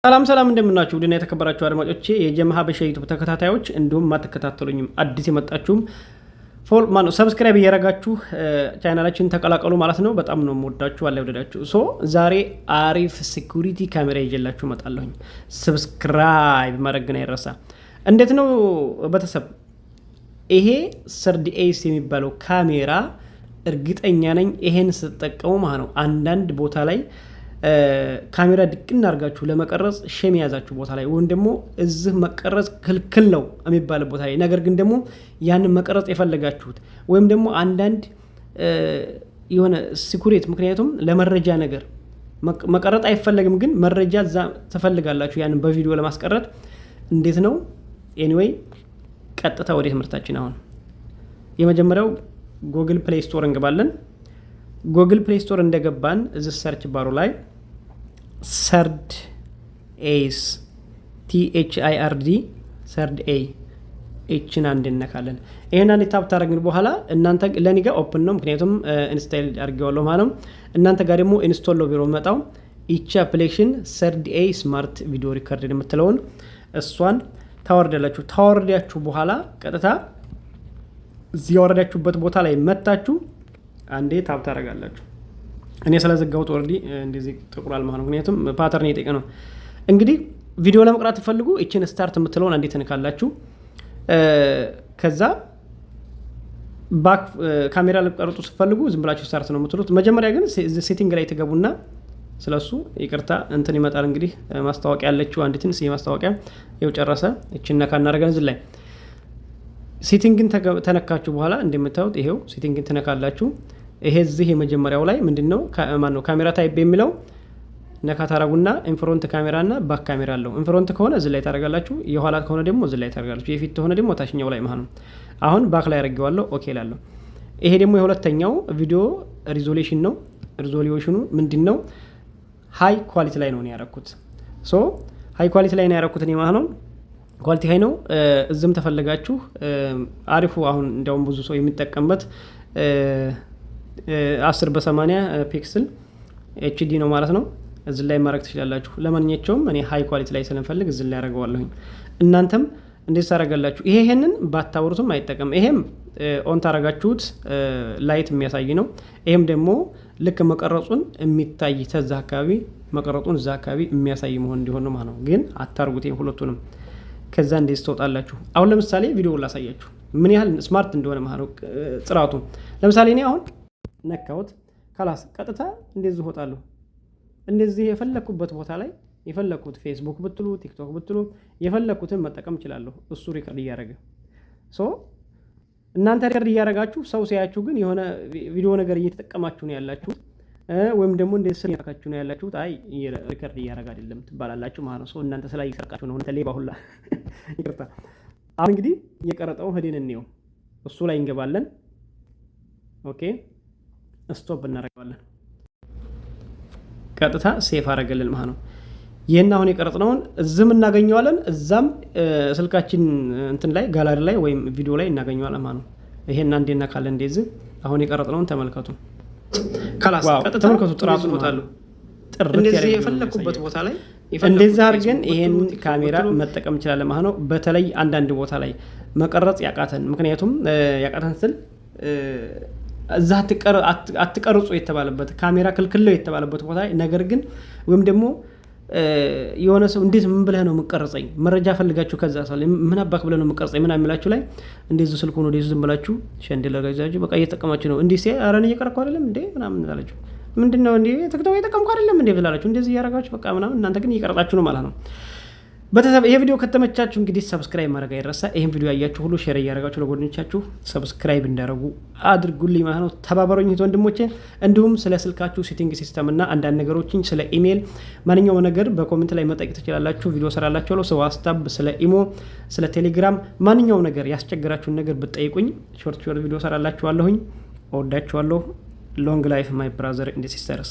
ሰላም ሰላም፣ እንደምናችሁ ውድና የተከበራችሁ አድማጮቼ፣ የጀማ ሀበሻ YouTube ተከታታዮች፣ እንዲሁም ማትከታተሉኝም አዲስ የመጣችሁም follow ማነው subscribe እያረጋችሁ ቻናላችን ተቀላቀሉ ማለት ነው። በጣም ነው የምወዳችሁ፣ አላ ይውደዳችሁ። So ዛሬ አሪፍ security camera ይዤላችሁ እመጣለሁኝ። Subscribe ማድረግ ግን አይረሳ። እንዴት ነው ቤተሰብ? ይሄ Third Eyes የሚባለው ካሜራ እርግጠኛ ነኝ ይሄን ስትጠቀሙ ማለት ነው አንዳንድ ቦታ ላይ ካሜራ ድቅን አድርጋችሁ ለመቀረጽ shame የያዛችሁ ቦታ ላይ ወይም ደግሞ እዚህ መቀረጽ ክልክል ነው የሚባል ቦታ ላይ፣ ነገር ግን ደግሞ ያንን መቀረጽ የፈለጋችሁት ወይም ደግሞ አንዳንድ የሆነ secret፣ ምክንያቱም ለመረጃ ነገር መቀረጥ አይፈለግም፣ ግን መረጃ እዛ ትፈልጋላችሁ ያንን በቪዲዮ ለማስቀረት እንዴት ነው? Anyway፣ ቀጥታ ወደ ትምህርታችን። አሁን የመጀመሪያው Google Play Store እንገባለን። Google Play Store እንደገባን እዚህ search bar ኡ ላይ Third Eyes፣ THIRD፣ Third Eye ኤችን አንድ እነካለን። ይህን አንድ tap ታደረግን በኋላ እናንተ ለእኔ ጋር open ነው፣ ምክንያቱም install አድርጌዋለሁ ማለት ነው። እናንተ ጋር ደግሞ install ነው ቢሮ መጣው። ይቺ application Third Eye Smart Video Record የምትለውን እሷን ታወርዳላችሁ። ታወርዳችሁ በኋላ ቀጥታ እዚህ ያወረዳችሁበት ቦታ ላይ መታችሁ አንዴ tap ታደርጋላችሁ። እኔ ስለዘጋሁት already እንደዚህ ጥቁሯል ማለት ነው። ምክንያቱም pattern የጠየቀ ነው። እንግዲህ ቪዲዮ ለመቅራት ትፈልጉ ይችን start የምትለውን አንዴ ትንካላችሁ። ከዛ back ካሜራ ልቀርጹ ስትፈልጉ ዝም ብላችሁ start ነው የምትሉት። መጀመሪያ ግን setting ላይ ትገቡና፣ ስለሱ ይቅርታ እንትን ይመጣል። እንግዲህ ማስታወቂያ ያለችው አንዲት ትንሽ ማስታወቂያ ይኸው ጨረሰ። እችን ነካ እናደርገን እዚህ ላይ setting ን ተነካችሁ በኋላ እንደምታዩት ይሄው setting ን ትነካላችሁ። ይሄ እዚህ የመጀመሪያው ላይ ምንድን ነው ማነው camera type የሚለው ነካ ታረጉና in front camera እና back camera አለው። In front ከሆነ እዚህ ላይ ታደርጋላችሁ፣ የኋላ ከሆነ ደግሞ እዚህ ላይ ታደርጋላችሁ፣ የፊት ከሆነ ደግሞ ታችኛው ላይ ማለት ነው። አሁን back ላይ አድርጌዋለሁ። Okay እላለሁ። ይሄ ደግሞ የሁለተኛው video resolution ነው። Resolution ኑ ምንድን ነው? High quality ላይ ነው ያረኩት። So high quality ላይ ነው ያረኩት እኔ ማለት ነው። Quality high ነው። እዝም ተፈለጋችሁ አሪፉ አሁን እንዲያውም ብዙ ሰው የሚጠቀምበት 10 በ80 pixel HD ነው ማለት ነው። እዚህ ላይ ማድረግ ትችላላችሁ። ለማንኛቸውም እኔ high quality ላይ ስለምፈልግ እዚህ ላይ ያደርገዋለሁኝ። እናንተም እንዴት ታደርጋላችሁ? ይሄ ይሄንን ባታወሩትም አይጠቀም። ይሄም on ታረጋችሁት light የሚያሳይ ነው። ይሄም ደግሞ ልክ መቀረጹን የሚታይ ተዛ አካባቢ መቀረጹን እዛ አካባቢ የሚያሳይ መሆን እንዲሆን ነው ማለት ነው። ግን አታርጉት ሁለቱንም። ከዛ እንዴት ትወጣላችሁ? አሁን ለምሳሌ ቪዲዮ ላሳያችሁ ምን ያህል smart እንደሆነ ማለት ነው ጥራቱ። ለምሳሌ እኔ አሁን ነካሁት፣ خلاص ቀጥታ እንደዚህ እወጣለሁ። እንደዚህ የፈለግኩበት ቦታ ላይ የፈለግኩት ፌስቡክ ብትሉ TikTok ብትሉ የፈለግኩትን መጠቀም እችላለሁ። እሱ record እያደረገ፣ so እናንተ record እያደረጋችሁ ሰው ሲያያችሁ ግን የሆነ ቪዲዮ ነገር እየተጠቀማችሁ ነው ያላችሁ ወይም ደግሞ እንደ ስልካችሁ ነው ያላችሁት። አይ record እያደረገ አይደለም ትባላላችሁ ማለት ነው። So እናንተ ስላ እየሰርቃችሁ ነው። ሌባ ሁላ፣ ይቅርታ። አሁን እንግዲህ የቀረጠው ሄደን እንየው። እሱ ላይ እንገባለን። Okay፣ stop እናደርገዋለን። ቀጥታ save አደረገልን ማለት ነው። ይህን አሁን የቀረጽነውን እዝም እናገኘዋለን፣ እዛም ስልካችን እንትን ላይ ጋላሪ ላይ ወይም ቪዲዮ ላይ እናገኘዋለን ማለት ነው። ይሄን አንዴ እናካለን። እንደዚህ አሁን የቀረጽነውን ተመልከቱ። خلاص ተመልከቱ ጥራቱን። እወጣለሁ። ጥርት እንደዚህ የፈለኩበት ቦታ ላይ እንደዚህ አድርገን ይሄን ካሜራ መጠቀም እንችላለን ማለት ነው። በተለይ አንዳንድ ቦታ ላይ መቀረጽ ያቃተን፣ ምክንያቱም ያቃተን ስል እዛ አትቀርጹ የተባለበት፣ ካሜራ ክልክል ነው የተባለበት ቦታ ላይ፣ ነገር ግን ወይም ደግሞ የሆነ ሰው እንዴት ምን ብለህ ነው የምቀርጸኝ፣ መረጃ ፈልጋችሁ ከዛ ሰው ምን አባክ ብለህ ነው የምቀርጸኝ ምን የሚላችሁ ላይ እንደዚህ ስልኩን ወደዚህ ዝም ብላችሁ ሸንድ ለጋይዛችሁ በቃ እየተጠቀማችሁ ነው። እንዲህ ሲያይ ኧረ እኔ እየቀረጽኩ አይደለም እንዴ ምናምን ትላላችሁ። ምንድን ነው እንዴ TikTok እየጠቀምኩ አይደለም እንዴ ብላላችሁ እንደዚህ እያደረጋችሁ በቃ ምናምን፣ እናንተ ግን እየቀረጻችሁ ነው ማለት ነው። ቤተሰብ፣ ይሄ ቪዲዮ ከተመቻችሁ እንግዲህ subscribe ማድረግ አይረሳ። ይህን ቪዲዮ ያያችሁ ሁሉ share እያደረጋችሁ ለጓደኞቻችሁ subscribe እንዲያደርጉ አድርጉልኝ ማለት ነው። ተባበሩኝ እህት ወንድሞቼ። እንዲሁም ስለ ስልካችሁ setting system እና አንዳንድ ነገሮችን፣ ስለ ኢሜይል ማንኛውም ነገር በ comment ላይ መጠየቅ ትችላላችሁ። ቪዲዮ ሰራላችኋለሁ። ስለ WhatsApp፣ ስለ imo፣ ስለ ቴሌግራም ማንኛውም ነገር ያስቸገራችሁን ነገር ብትጠይቁኝ short short ቪዲዮ ሰራላችኋለሁኝ። እወዳችኋለሁ። Long life my brother and sisters።